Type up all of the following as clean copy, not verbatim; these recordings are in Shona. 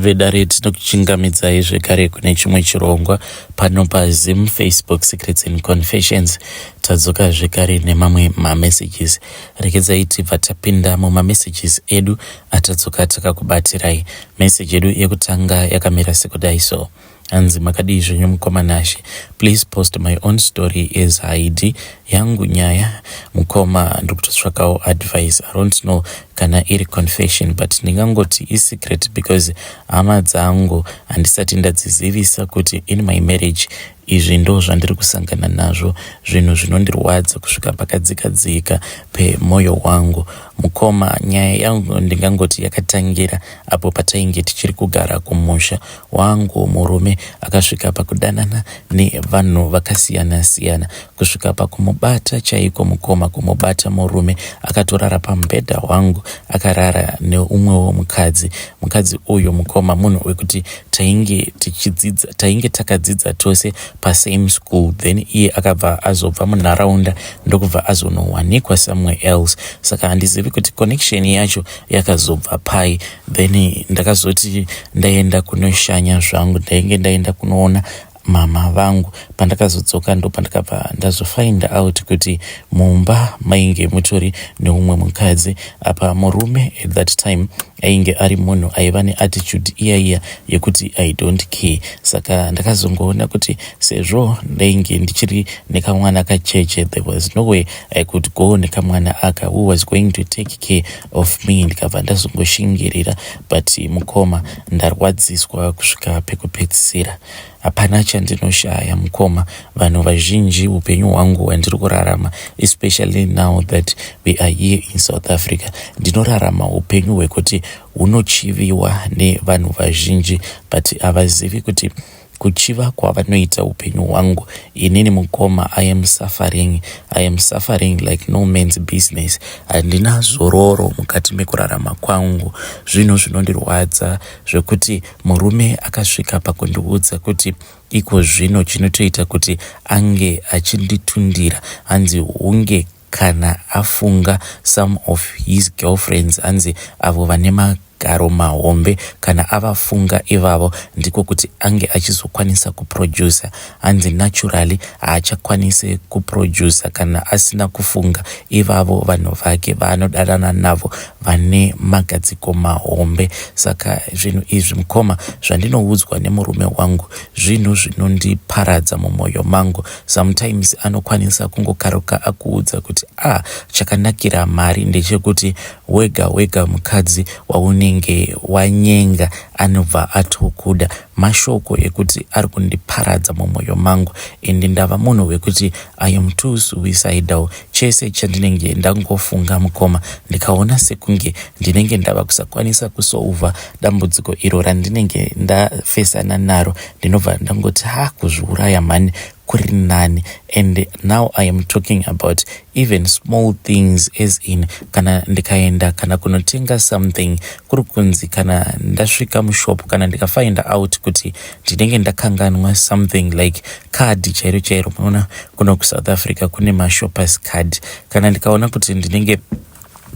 Vedare, tinokuchingamidzai zvekare kune chimwe chirongwa pano paZim Facebook Secrets and Confessions. Tadzoka zvekare nemamwe mamessages. Regedzai tibva tapinda mumamessages edu atadzoka takakubatirai. Message yedu yekutanga yakamira sekudai so. Hanzi, "Makadii zvenyu mukoma Nashe? Please post my own story as ID yangu. Nyaya mukoma, ndiri kutotsvakawo advice. I don't know kana iri confession, but ndingangoti isecret because hama dzangu handisati ndadzizivisa kuti in my marriage izvi ndo zvandiri kusangana nazvo, zvinhu zvinondirwadza kusvika pakadzikadzika pemwoyo wangu. Mukoma, nyaya yangu ndingangoti yakatangira apo patainge tichiri kugara kumusha wangu. Murume akasvika pakudanana nevanhu vakasiyana-siyana, kusvika pakumubata chaiko mukoma, kumubata murume akatorara pamubhedha wangu, akarara neumwewo mukadzi. Mukadzi uyu mukoma, munhu wekuti tainge tichidzidza, tainge takadzidza tose pasame school. Then iye akabva azobva munharaunda, ndokubva azonowanikwa somewhere else, saka handizivi kuti connection yacho yakazobva pai. Then ndakazoti ndaenda kunoshanya zvangu, ndainge ndaenda kunoona mama vangu. Pandakazodzoka, ndo pandakabva ndazofind out kuti mumba mainge mutori neumwe mukadzi. Apa murume at that time ainge ari munhu aiva neattitude iya iya yekuti 'I don't care.' Saka ndakazongoona kuti sezvo ndainge ndichiri nekamwana kacheche, there was no way I could go nekamwana aka. Who was going to take care of me? Ndikabva ndazongoshingirira. But mukoma, ndarwadziswa kusvika pekupedzisira. Hapana chandinoshaya mukoma. Vanhu vazhinji, upenyu hwangu hwandiri kurarama, especially now that we are here in South Africa, ndinorarama upenyu hwekuti hunochiviwa nevanhu vazhinji, but havazivi kuti kuchiva kwavanoita upenyu hwangu inini mukoma, I am suffering, I am suffering like no man's business. Handina zororo mukati mekurarama kwangu. Zvinhu zvinondirwadza zvekuti murume akasvika pakundiudza kuti iko zvino chinotoita kuti ange achinditundira, hanzi hunge kana afunga some of his girlfriends, hanzi avo vane magaro mahombe, kana avafunga ivavo, ndiko kuti ange achizokwanisa kuproduca. Hanzi naturally haachakwanisi kuproduca kana asina kufunga ivavo vanhu vake vaanodanana navo vane magadziko mahombe. Saka zvinhu izvi mukoma, zvandinoudzwa nemurume wangu, zvinhu zvinondiparadza mumwoyo mangu. Sometimes anokwanisa kungokaruka akuudza kuti a ah, chakanakira mari ndechekuti wega wega mukadzi waunenge wanyenga anobva atokuda. Mashoko ekuti ari kundiparadza mumwoyo mangu, ende ndava munhu wekuti I am too suicidal. Chese chandinenge ndangofunga mukoma, ndikaona sekunge ndinenge ndava kusakwanisa kusolva dambudziko iro randinenge ndafesana naro, ndinobva ndangoti, 'Ha, kuzviuraya mhani kuri nani.' And now I am talking about even small things, as in kana ndikaenda kana kunotenga something, kuri kunzi kana ndasvika mushop, kana ndikafind out kuti ndinenge ndakanganwa something like card chairo chairo, munoona kuno kuSouth Africa kune mashoppers card, kana ndikaona kuti ndinenge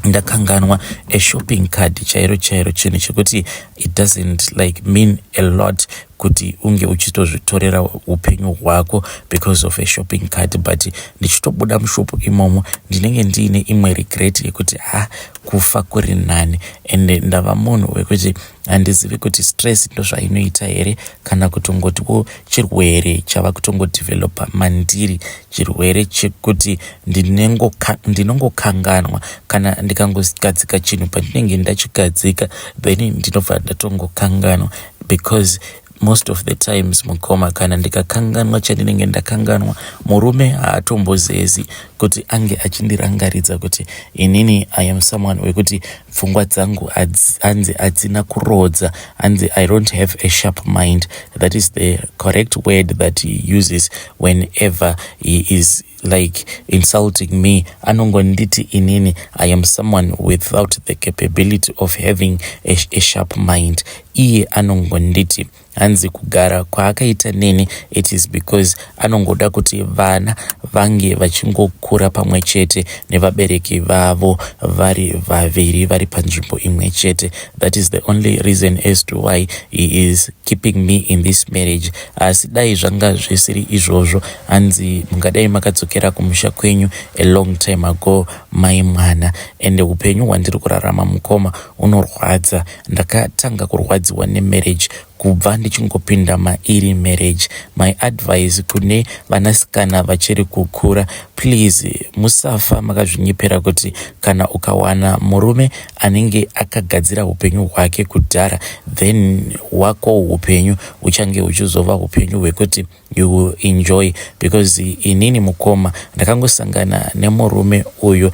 ndakanganwa ashopping card chairo chairo, chinhu chekuti it doesn't like mean a lot kuti unge uchitozvitorera upenyu hwako because of a shopping card, but ndichitobuda mushopu imomo, ndinenge ndiine imwe regret yekuti, ha, kufa kuri nani. And ndava munhu wekuti handizivi kuti stress ndozvainoita here, kana kutongotiwo chirwere chava kutongodevelopa mandiri, chirwere chekuti ndinongokanganwa. Kana ndikangogadzika chinhu pandinenge ndachigadzika, then ndinobva ndatongokanganwa, because most of the times mukoma, kana ndikakanganwa chandinenge ndakanganwa, murume haatombozezi kuti ange achindirangaridza kuti inini I am someone wekuti pfungwa dzangu hanzi hadzina kurodza, hanzi I don't have a sharp mind. That is the correct word that he uses whenever he is like insulting me. Anongonditi inini I am someone without the capability of having a sharp mind. Iye anongonditi Hanzi kugara kwaakaita neni, it is because anongoda kuti vana vange vachingokura pamwe chete nevabereki vavo vari vaviri, vari panzvimbo imwe chete. That is the only reason as to why he is keeping me in this marriage. Asi dai zvanga zvisiri izvozvo, hanzi mungadai makadzokera kumusha kwenyu a long time ago, mai mwana. Ende upenyu hwandiri kurarama, mukoma, unorwadza. Ndakatanga kurwadziwa nemarriage kubva ndichingopinda mairi marriage. My advice kune vanasikana vachiri kukura, please musafa makazvinyepera kuti kana ukawana murume anenge akagadzira upenyu hwake kudhara, then wako upenyu huchange huchizova upenyu hwekuti you will enjoy, because inini, mukoma, ndakangosangana nemurume uyu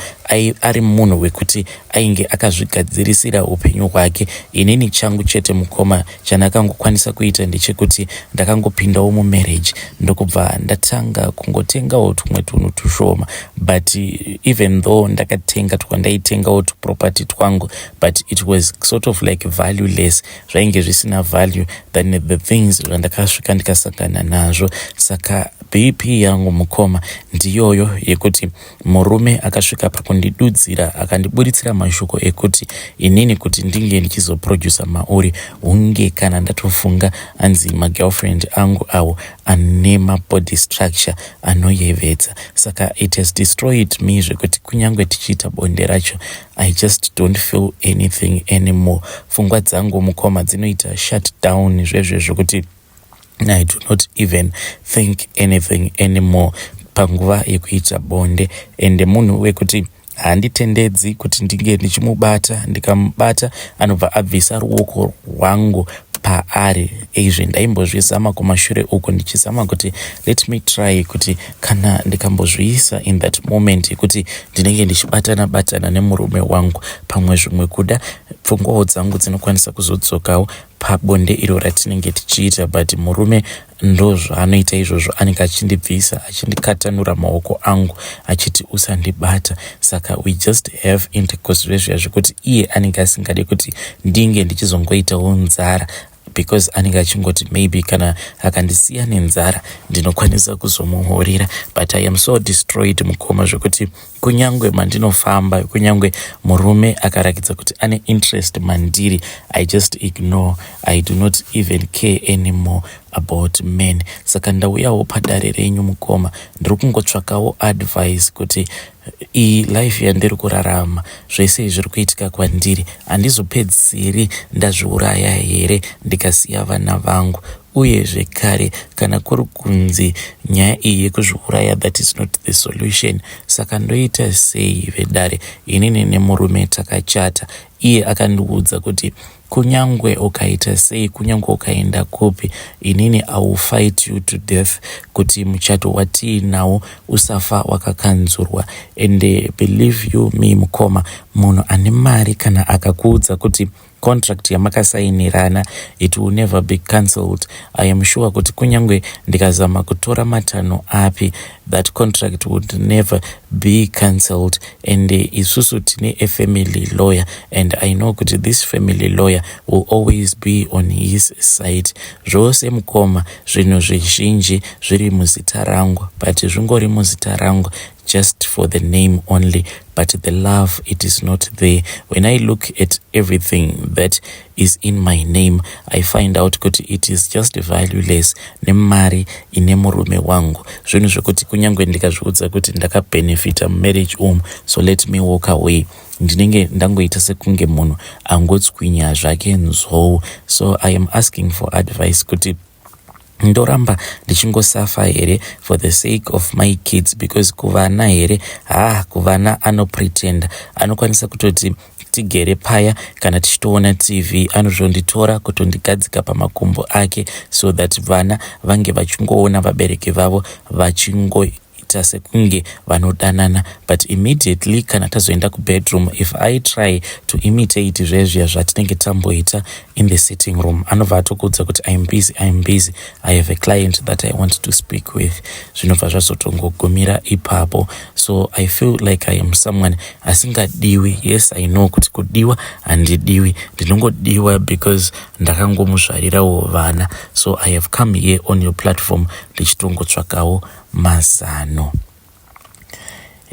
ari munhu wekuti ainge akazvigadzirisira upenyu hwake. Inini changu chete, mukoma, chandakangokwanisa kuita ndechekuti ndakangopindawo mumarriage, ndokubva ndatanga kungotengawo tumwe tunhu tushoma. But even though ndakatenga twandaitengawo tuproperty twangu, but it was sort of like valueless, zvainge zvisina value than the things zvandakasvika ndikasangana nazvo. Saka BP yangu, mukoma, ndiyoyo yekuti murume akasvika pakundidudzira, akandiburitsira mashoko ekuti inini kuti ndinge ndichizoprodusa mauri hunge kana ndatofunga, hanzi magirlfriend angu awo ane mabody structure anoyevedza. Saka it has destroyed me zvekuti kunyange tichiita bonde racho, I just don't feel anything anymore. Pfungwa dzangu, mukoma, dzinoita shut down zvezve zvokuti I do not even think anything anymore panguva yekuita bonde. Ende munhu wekuti handitendedzi kuti ndinge ndichimubata. Ndikamubata, anobva abvisa ruoko rwangu paari. Izvi ndaimbozvizama kumashure uku, ndichizama kuti let me try kuti kana ndikambozviisa in that moment yekuti ndinenge ndichibatana batana nemurume wangu, pamwe zvimwe kuda pfungwawo dzangu dzinokwanisa kuzodzokawo pabonde iro ratinenge tichiita. But murume ndo zvaanoita izvozvo, anenge achindibvisa, achindikatanura maoko angu, achiti usandibata. Saka we just have intercourse zvezviya zvekuti iye anenge asingadi kuti ndinge ndichizongoitawo nzara, because anenge achingoti maybe kana akandisiya nenzara ndinokwanisa kuzomuhurira. But I am so destroyed, mukoma, zvekuti kunyange mandinofamba, kunyange murume akarakidza kuti ane interest mandiri, I just ignore. I do not even care anymore about men. Saka ndauyawo padare renyu, mukoma, ndiri kungotsvakawo advice kuti iyi life yandiri kurarama, zvese zviri kuitika kwandiri, handizopedzisiri ndazviuraya here ndikasiya vana vangu? Uye zvekare, kana kuri kunzi nyaya iyi yekuzviuraya, that is not the solution, saka ndoita sei, vedare? Inini nemurume takachata. Iye akandiudza kuti kunyangwe ukaita sei, kunyangwe ukaenda kupi, inini I will fight you to death kuti muchato watiinawo usafa wakakanzurwa. And believe you me, mukoma, munhu ane mari kana akakuudza kuti contract yamakasainirana, it will never be cancelled, I am sure kuti kunyange ndikazama kutora matanho api, that contract would never be cancelled. And isusu tine a family lawyer, and I know kuti this family lawyer will always be on his side. Zvose, mukoma, zvinhu zvizhinji zviri muzita rangu, but zvingori muzita rangu just for the name only, but the love, it is not there. When I look at everything that is in my name, I find out kuti it is just valueless nemari ine murume wangu. Zvinhu zvekuti kunyange ndikazviudza kuti ndakabhenefita mumarriage umu, so let me walk away, ndinenge ndangoita sekunge munhu angotswinya zvake nzou. So I am asking for advice kuti ndoramba ndichingosafa here for the sake of my kids? Because kuvana here, ha, kuvana anopretenda. Anokwanisa kutoti tigere paya kana tichitoona TV, anozonditora kutondigadzika pamakumbo ake so that vana vange vachingoona vabereki vavo vachingo Kuita sekunge vanodanana, but immediately kana tazoenda kubedroom, if I try to imitate zvezviya zvatinenge tamboita in the sitting room, anobva atokuudza kuti, "I'm busy, I'm busy, I have a client that I want to speak with." Zvinobva zvazotongogumira ipapo. So I feel like I am someone asingadiwi. Yes, I know kuti kudiwa handidiwi, ndinongodiwa because ndakangomuzvarirawo vana. So I have come here on your platform ndichitongotsvakawo mazano.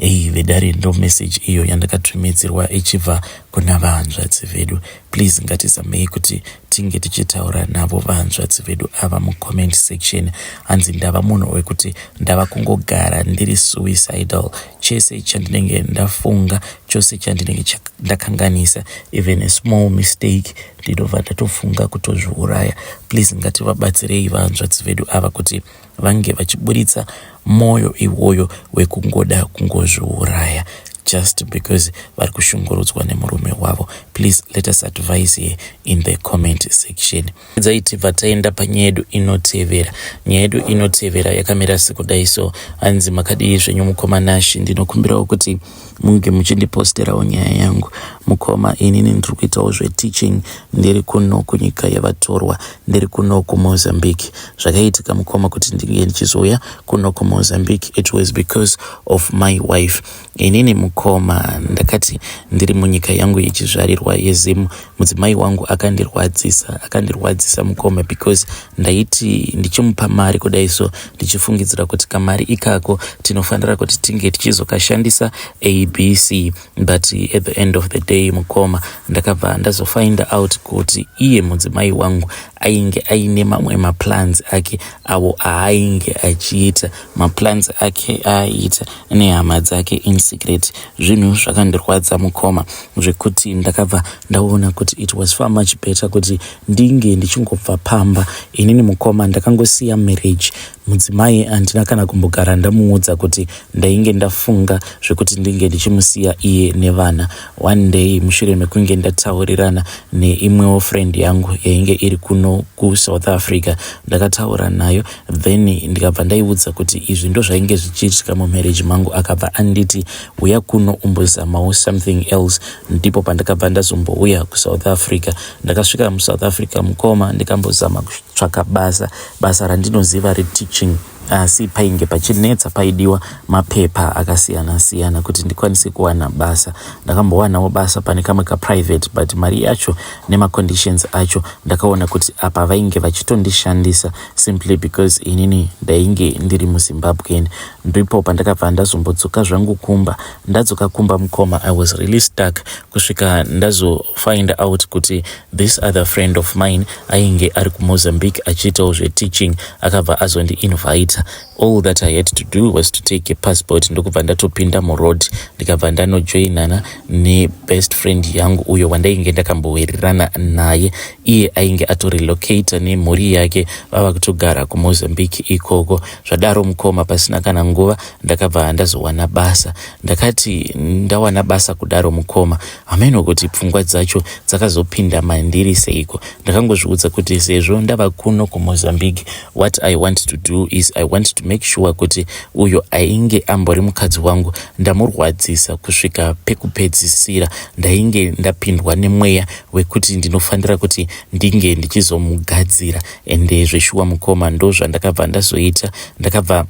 Ei vedare, ndo message iyo yandakatumidzirwa ichibva kuna vahanzvadzi vedu. Please, ngatizamei kuti tinge tichitaura navo vahanzvadzi vedu ava mucomment section. Hanzi ndava munhu wekuti ndava kungogara ndiri suicidal. Chese chandinenge ndafunga, chose chandinenge ndakanganisa, even a small mistake, ndinobva ndatofunga kutozviuraya. Please, ngativabatsirei vahanzvadzi vedu ava kuti vange vachiburitsa mwoyo iwoyo wekungoda kungozviuraya just because vari kushungurudzwa nemurume wavo. Please let us advise here in the comment section. Dzaitibva taenda panyaya yedu inotevera. Nyaya yedu inotevera yakamira sekudai so. Hanzi, "Makadii zvenyu mukoma Nashi? Ndinokumbirawo kuti munge muchindiposterawo nyaya yangu. Mukoma, inini ndiri kuitawo zveteaching, ndiri kuno kunyika yavatorwa, ndiri kuno kuMozambique. Zvakaitika mukoma kuti ndinge ndichizouya kuno kuMozambique, it was because of my wife. Inini mukoma, ndakati ndiri munyika yangu yechizvarirwa yeZimu, mudzimai wangu akandirwadzisa, akandirwadzisa mukoma, because ndaiti ndichimupa mari kudai so, ndichifungidzira kuti kamari ikako tinofanira kuti tinge tichizokashandisa abc, but at the end of the day mukoma, ndakabva ndazofind out kuti iye mudzimai wangu ainge aine mamwe maplans ake awo aainge achiita, maplans ake aaiita nehama dzake in secret. Zvinhu zvakandirwadza mukoma, zvekuti ndakabva ndaona kuti it was far much better kuti ndinge ndichingobva pamba. Inini mukoma, ndakangosiya marriage. Mudzimai handina kana kumbogara ndamuudza kuti ndainge ndafunga zvekuti ndinge ndichimusiya iye nevana. One day, mushure mekunge ndataurirana neimwewo friend yangu yainge iri kuno kuSouth Africa, ndakataura nayo, then ndikabva ndaiudza kuti izvi ndo zvainge zvichiitika mumarriage mangu. Akabva anditi, 'Uya kuno umbozamawo something else.' Ndipo pandakabva ndazombouya kuSouth Africa. Ndakasvika muSouth Africa mukoma, ndikambozama kutsvaka basa, basa randinoziva reteaching, asi painge pachinetsa, paidiwa mapepa akasiyana siyana kuti ndikwanise kuwana basa. Ndakambowanawo basa pane kamwe kaprivate, but mari yacho nemaconditions acho, ndakaona kuti apa vainge vachitondishandisa simply because inini ndainge ndiri muZimbabwean. Ndipo pandakabva ndazombodzoka zvangu kumba. Ndadzoka kumba mukoma, I was really stuck kusvika ndazofind out kuti this other friend of mine ainge ari kuMozambique achiitawo zveteaching. Akabva azondiinvita. All that I had to do was to take a passport, ndokubva ndatopinda muroad, ndikabva ndanojoinana nebest friend yangu uyo wandainge ndakambowirirana naye. Iye ainge atorelocata nemhuri yake, vava kutogara kuMozambique ikoko. Zvadaro mukoma, pasina kana nguva ndakabva ndazowana basa. Ndakati ndawana basa kudaro mukoma, hameno kuti pfungwa dzacho dzakazopinda mandiri seiko. Ndakangozviudza kuti sezvo ndava kuno kuMozambique, what I want to do is I want to make sure kuti uyo ainge ambori mukadzi wangu ndamurwadzisa kusvika pekupedzisira. Ndainge ndapindwa nemweya wekuti ndinofanira kuti ndinge ndichizomugadzira. Ende zveshuwa mukoma, ndo zvandakabva ndazoita. Ndakabva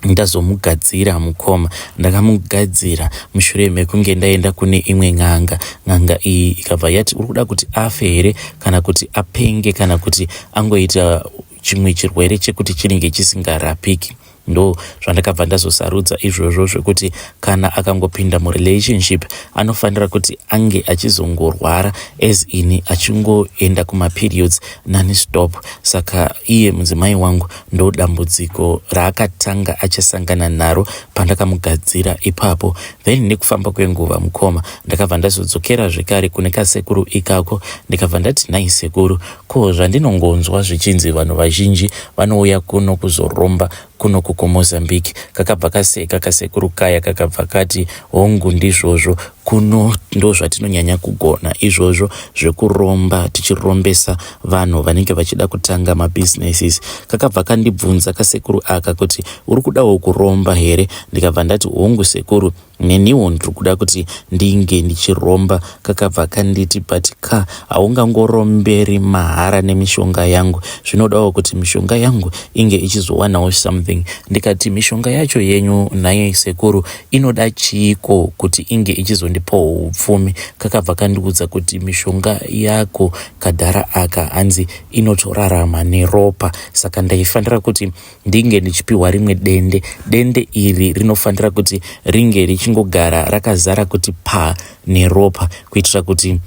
ndazomugadzira mukoma. Ndakamugadzira mushure mekunge ndaenda kune imwe n'anga. N'anga iyi ikabva yati, 'Uri kuda kuti afe here, kana kuti apenge, kana kuti angoita chimwe chirwere chekuti chinenge chisingarapiki?' Ndo zvandakabva ndazosarudza izvozvo, zvekuti kana akangopinda murelationship anofanira kuti ange achizongorwara, as ini achingoenda kumaperiods nonstop. Saka iye mudzimai wangu, ndo dambudziko raakatanga achasangana naro pandakamugadzira ipapo. Then nekufamba kwenguva mukoma, ndakabva ndazodzokera zvekare kune kasekuru ikako, ndikabva ndati, 'Nai sekuru, ko zvandinongonzwa zvichinzi vanhu vazhinji vanouya kuno kuzoromba kuno kukuMozambique?' Kakabva kaseka kasekuru kaya, kakabva kati, 'Hongu, ndizvozvo. Kuno ndozvatinonyanya kugona izvozvo zvekuromba tichirombesa vanhu vanenge vachida kutanga mabusinesses. Kakabva kandibvunza kasekuru aka kuti uri kudawo kuromba here? Ndikabva ndati hongu sekuru neniwo ndiri kuda kuti ndinge ndichiromba. Kakabva kanditi but ka haungangoromberi mahara nemishonga yangu, zvinodawo kuti mishonga yangu inge ichizowanawo something. Ndikati mishonga yacho yenyu nhai sekuru inoda chiiko kuti inge ichizondipawo upfumi? Kakabva kandiudza kuti mishonga yako kadhara aka hanzi inotorarama neropa, saka ndaifanira kuti ndinge ndichipiwa rimwe dende. Dende iri rinofanira kuti ringe richingogara rakazara kuti pa neropa kuitira kuti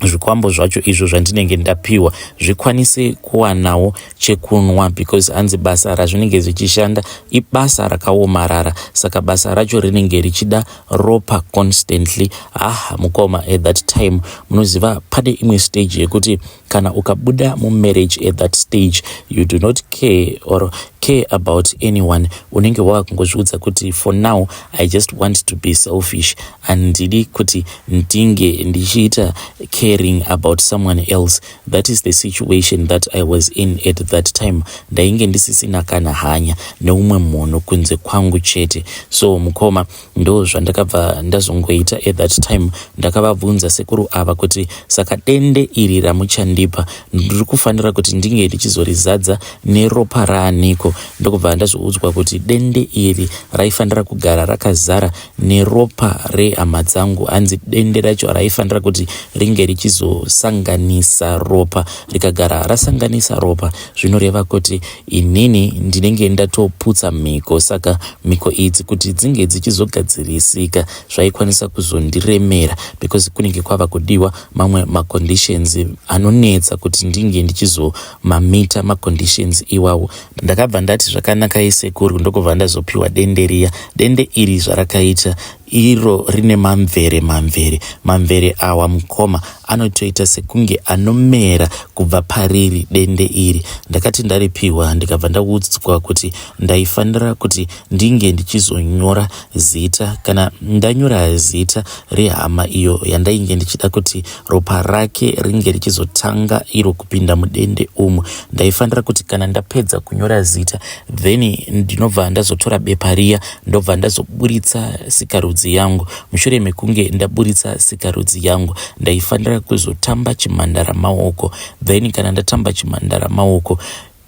zvikwambo zvacho izvo zvandinenge ndapiwa zvikwanise kuwanawo chekunwa, because hanzi basa razvinenge zvichishanda ibasa rakaomarara, saka basa racho rinenge richida ropa constantly. Ah mukoma, at that time munoziva pane imwe stage yekuti kana ukabuda mumarriage, at that stage you do not care or care about anyone. Unenge wava kungozviudza kuti for now I just want to be selfish, handidi kuti ndinge ndichiita caring about someone else. That is the situation that I was in at that time. Ndainge ndisisina kana hanya neumwe munhu kunze kwangu chete. So mukoma, ndo zvandakabva ndazongoita at that time. Ndakavabvunza sekuru ava kuti saka dende iri ramuchandipa ndiri kufanira kuti ndinge ndichizorizadza neropa raaniko? Ndokubva ndazoudzwa kuti dende iri raifanira kugara rakazara neropa rehama dzangu. Hanzi dende racho raifanira kuti ringe richizosanganisa ropa. Rikagara rasanganisa ropa, zvinoreva kuti inini ndinenge ndatoputsa mhiko, saka mhiko idzi kuti dzinge dzichizogadzirisika zvaikwanisa kuzondiremera, because kunenge kwava kudiwa mamwe maconditions anonetsa kuti ndinge ndichizomamita maconditions iwawo. Ndakabva ndati zvakanakai sekuru, ndokubva ndazopiwa dende riya. Dende iri zvarakaita iro rine mamvere mamvere mamvere awa mukoma, anotoita sekunge anomera kubva pariri dende iri. Ndakati ndaripiwa, ndikabva ndaudzwa kuti ndaifanira kuti ndinge ndichizonyora zita. Kana ndanyora zita rehama iyo yandainge ndichida kuti ropa rake ringe richizotanga iro kupinda mudende umu, ndaifanira kuti kana ndapedza kunyora zita, then ndinobva ndazotora bepa riya, ndobva ndazoburitsa sikarudzi yangu. Mushure mekunge ndaburitsa sikarudzi yangu, ndaifanira kuzotamba chimhandara maoko. Then kana ndatamba chimhandara maoko,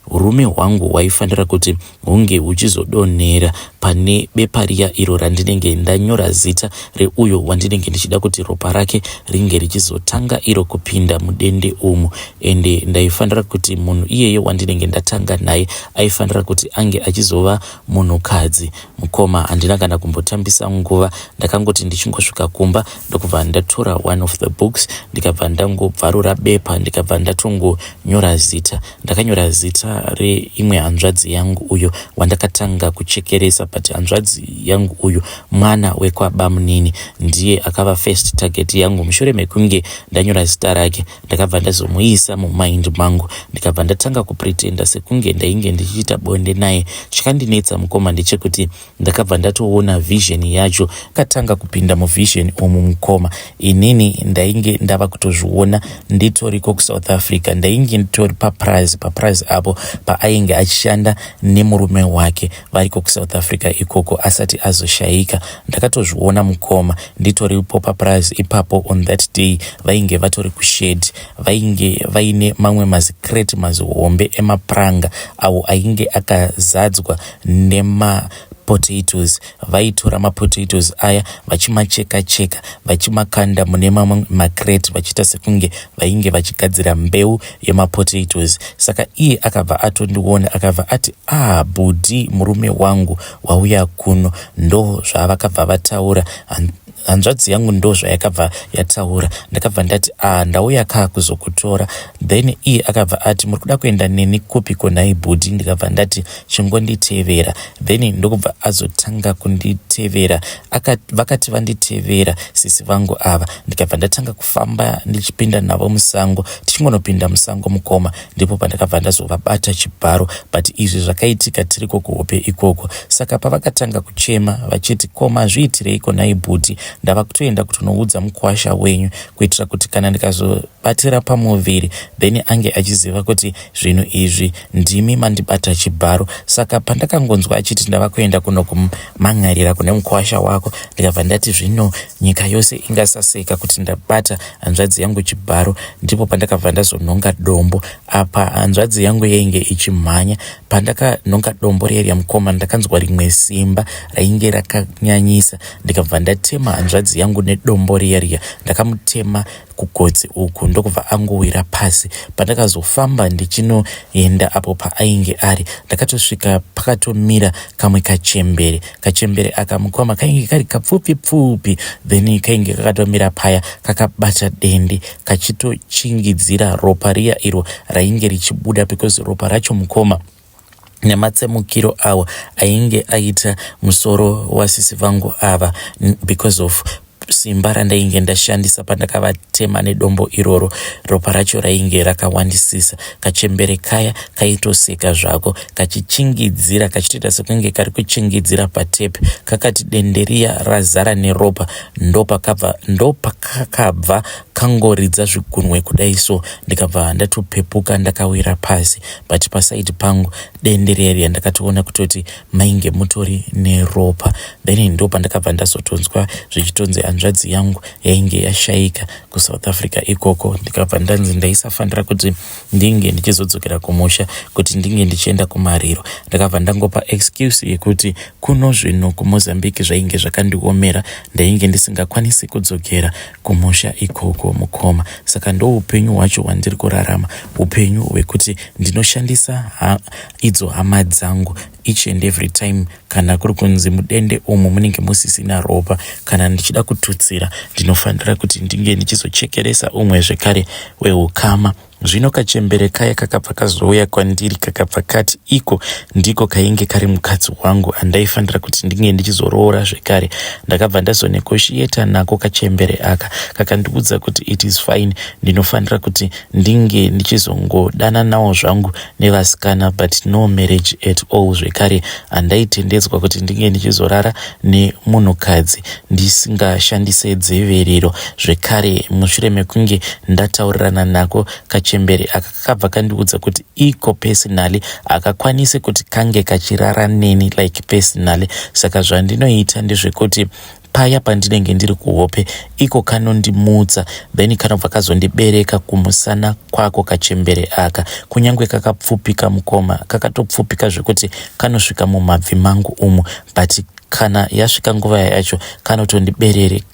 urume hwangu hwaifanira kuti hunge huchizodonhera pane bepa riya iro randinenge ndanyora zita reuyo wandinenge ndichida kuti ropa rake ringe richizotanga iro kupinda mudende umu. Ende ndaifanira kuti munhu iyeye wandinenge ndatanga naye aifanira kuti ange achizova munhukadzi. Mukoma, handina kana kumbotambisa nguva. Ndakangoti ndichingosvika kumba, ndokubva ndatora one of the books, ndikabva ndangobvarura bepa, ndikabva ndatongonyora zita. Ndakanyora zita reimwe hanzvadzi yangu uyo wandakatanga kuchekeresa, but hanzvadzi yangu uyu mwana wekwabamunini, ndiye akava first target yangu. Mushure mekunge ndanyora zita rake, ndakabva ndazomuisa mumind mangu, ndikabva ndatanga kupretenda sekunge ndainge ndichiita bonde naye. Chakandinetsa mukoma ndechekuti ndakabva ndatoona vision yacho. Katanga kupinda muvision umu mukoma, inini ndainge ndava kutozviona nditoriko kuSouth Africa. Ndainge nditori paprize, paprize apo paainge achishanda nemurume wake variko kuSouth Africa ikoko asati azoshayika. Ndakatozviona mukoma nditoripo paprize ipapo. On that day vainge vatori kushed, vainge vaine mamwe mazicrate mazihombe emapranga awo ainge akazadzwa nemapotatoes. Vaitora mapotatoes aya vachimacheka cheka, vachimakanda mune mamwe macrate, vachiita sekunge vainge vachigadzira mbeu yemapotatoes. Saka iye akabva atondiona, akabva ati, "Ah bhudhi, murume wangu wauya kuno." Ndo zvavakabva vataura. Hanzvadzi yangu ndo zvayakabva yataura. Ndakabva ndati, "A, ndauya kaa kuzokutora." Then iye akabva ati, "Muri kuda kuenda neni kupiko nhai bhudhi?" Ndikabva ndati, "Chingonditevera." Then ndokubva azotanga kunditevera. Vakati vanditevera sisi vangu ava, ndikabva ndatanga kufamba ndichipinda navo musango. Tichingonopinda musango mukoma, ndipo pandakabva ndazovabata chibharo. But izvi zvakaitika tiriko kuhope ikoko. Saka pavakatanga kuchema vachiti, "Ko mazviitireiko nhai bhudhi?" Ndava kutoenda kutonoudza mukuwasha wenyu kuitira kuti kana ndikazobatira pamuviri then ange achiziva kuti zvinhu izvi ndimi mandibata chibharo. Saka pandakangonzwa achiti ndava kuenda kunokumangarira kune mukuwasha wako, ndikabva ndati zvino nyika yose ingasaseka kuti ndabata hanzvadzi yangu chibharo. Ndipo pandakabva ndazonhonga dombo. Apa hanzvadzi yangu yainge ichimhanya. Pandakanhonga dombo riya riya mukoma, ndakanzwa rimwe simba rainge rakanyanyisa, ndikabva ndatema hanzvadzi yangu nedombo riya riya. Ndakamutema kugotsi uku ndokubva angowira pasi. Pandakazofamba ndichinoenda apo paainge ari, ndakatosvika pakatomira kamwe kachembere. Kachembere aka mukoma kainge kari kapfupi pfupi, then kainge kakatomira paya kakabata dende kachitochingidzira ropa riya iro rainge richibuda, because ropa racho mukoma nematsemukiro awo ainge aita musoro wasisi vangu ava because of simba randainge ndashandisa pandakavatema nedombo iroro, ropa racho rainge rakawandisisa. Kachembere kaya kaitoseka zvako kachichingidzira, kachitoita sekunge kari kuchingidzira patepi. Kakati dende riya razara neropa, ndopakakabva kangoridza zvigunwe kudai so, ndikabva ndatopepuka ndakawira pasi. But pasaidi pangu dende riya riya ndakatoona kutoti mainge mutori neropa. Then ndo pandakabva ndazotonzwa zvichitonzi hanzvadzi yangu yainge yashaika kuSouth Africa ikoko. Ndikabva ndanzi ndaisafanira kuti ndinge ndichizodzokera kumusha kuti ndinge ndichienda kumariro. Ndakabva ndangopa excuse yekuti kuno zvinhu kuMozambique zvainge zvakandiomera, ndainge ndisingakwanisi kudzokera kumusha ikoko mukoma. Saka ndo upenyu hwacho hwandiri kurarama, upenyu hwekuti ndinoshandisa idzo hama dzangu each and every time. Kana kuri kunzi mudende umu munenge musisina ropa, kana ndichida kututsira, ndinofanira kuti ndinge ndichizochekeresa umwe zvekare weukama. Zvino kachembere kaya kakabva kazouya kwandiri, kakabva kati iko ndiko kainge kari mukadzi wangu andaifanira kuti ndinge ndichizoroora zvekare. Ndakabva ndazonegotiata nako kachembere aka, kakandiudza kuti it is fine, ndinofanira kuti ndinge ndichizongodana nawo zvangu nevasikana, but no marriage at all. Zvekare handaitendedzwa kuti ndinge ndichizorara nemunhukadzi ndisingashandise dziviriro. Zvekare mushure mekunge ndataurirana nako kachembere aka, kakabva kandiudza kuti iko personally hakakwanisi kuti kange kachirara neni like personally. Saka zvandinoita ndezvekuti paya pandinenge ndiri kuhope, iko kanondimutsa, then kanobva kazondibereka kumusana kwako. Kachembere aka, kunyange kakapfupika mukoma, kakatopfupika zvekuti kanosvika mumabvi mangu umu, but kana yasvika nguva yacho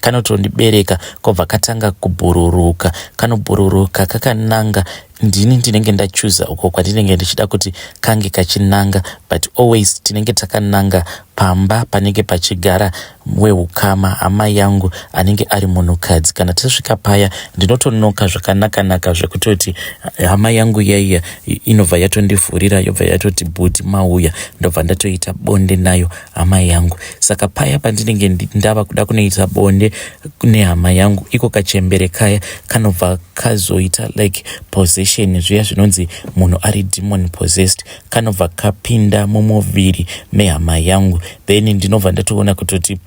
kanotondibereka, kobva katanga kubhururuka. Kanobhururuka kakananga ndini ndinenge ndachuza uko kwandinenge ndichida kuti kange kachinanga, but always tinenge takananga pamba panenge pachigara weukama, hama yangu anenge ari munhukadzi. Kana tasvika paya, ndinotonoka zvakanaka-naka zvekutoti hama yangu yaiya inobva yatondivhurira, yobva yatoti, "Bhuti, mauya." Ndobva ndatoita bonde nayo hama yangu. Saka paya pandinenge ndava kuda kunoita bonde nehama yangu, iko kachembere kaya kanobva kazoita like possession, zviya zvinonzi munhu ari demon possessed. Kanobva kapinda mumuviri mehama yangu, then ndinobva ndatoona kutoti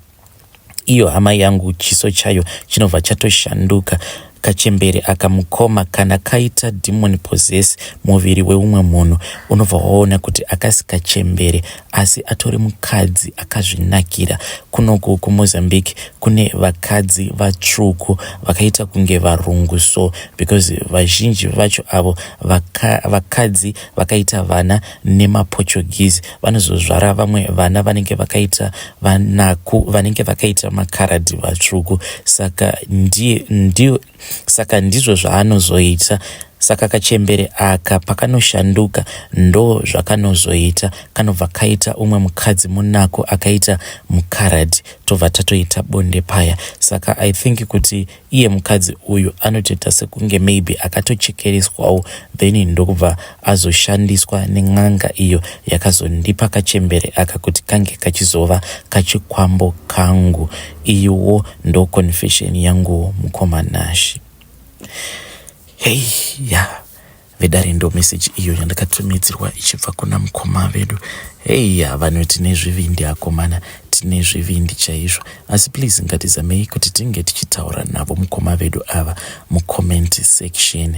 iyo hama yangu chiso chayo chinobva chatoshanduka. Kachembere aka mukoma, kana kaita demon possess muviri weumwe munhu, unobva waona kuti akasi kachembere asi atori mukadzi akazvinakira. Kunoku kuMozambique kune vakadzi vatsvuku vakaita kunge varungu so, because vazhinji vacho avo vakadzi vakaita vana nemaPortuguese vanozozvara vamwe vana vanenge vakaita vanaku, vanenge vakaita makaradhi vatsvuku. Saka ndiye ndiyo, saka ndizvo zvaanozoita. Saka kachembere aka pakanoshanduka, ndo zvakanozoita, kanobva kaita umwe mukadzi munako akaita mukaradhi, tobva tatoita bonde paya. Saka I think kuti iye mukadzi uyu anotoita sekunge maybe akatochekereswawo, then ndokubva azoshandiswa nen'anga iyo yakazondipa kachembere aka kuti kange kachizova kachikwambo kangu. Iyiwo ndo confession yangu, mukoma Nashi. Hei ya, vedare, ndo meseji iyo yandakatumidzirwa ichibva kuna mukoma vedu. Heya, vanhu tine zvivindi akomana. Tine tine zvivindi chaizvo. Asi please ngatizamei kuti tinge tichitaura navo mukoma vedu ava mucomment section.